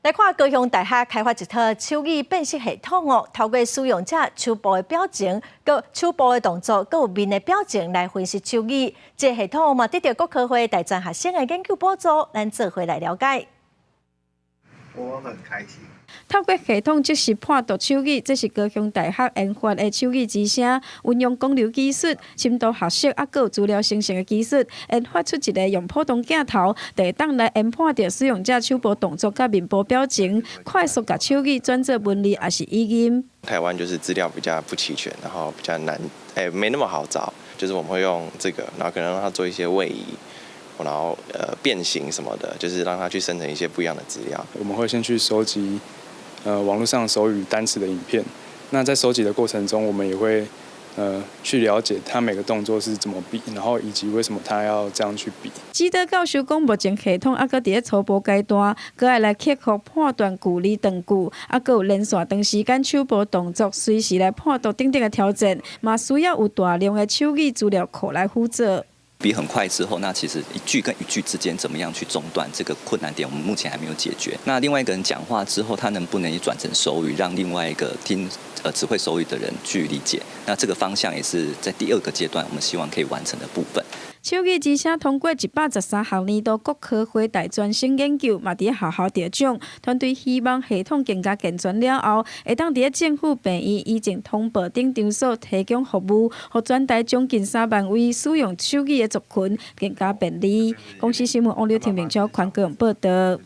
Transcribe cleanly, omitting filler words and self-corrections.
來看高雄大學開發一套手語辨識系統哦，透過使用者手部的表情、佮手部的動作、閣有面的表情來分析手語。這個系統嘛得著國科會大專學生的研究補助，咱做伙來了解。我很開心。透過系統即時判讀手語，這是高雄大學研發的手語之聲，運用廣流技術、深度學習，抑閣有資料生成的技術，研發出一個用普通鏡頭，就會當來研判著使用者手部動作佮面部表情，快速共手語轉做文字抑是語音。台灣就是資料比較不齊全，然後比較難，沒那麼好找，就是我們會用這個，然後可能讓它做一些位移。然後變形什麼的，就是讓它去生成一些不一樣的資料。我們會先去收集網絡上手語單詞的影片，那在收集的過程中，我們也會去了解他每個動作是怎麼比，然後以及為什麼他要這樣去比。指導教授講，目前系統猶閣佇咧初步階段，閣愛來克服判斷距離長距，抑閣有連續長時間手部動作隨時來判讀等等的挑戰，嘛需要有大量的手語資料庫來輔助。比很快之後，那其實一句跟一句之間怎麼樣去中斷，這個困難點，我們目前還沒有解決。那另外一個人講話之後，他能不能也轉成手語，讓另外一個聽只會手語的人去理解？那這個方向也是在第二個階段，我們希望可以完成的部分。手語之聲通過113項年度國科會大專生研究，嘛佇咧學校得獎。團隊希望系統更加健全了後，會當佇咧政府病院、醫政通報等場所提供服務，予全台將近3萬位使用手語的族群更加便利。公視新聞王劉婷明昭寬高雄報道。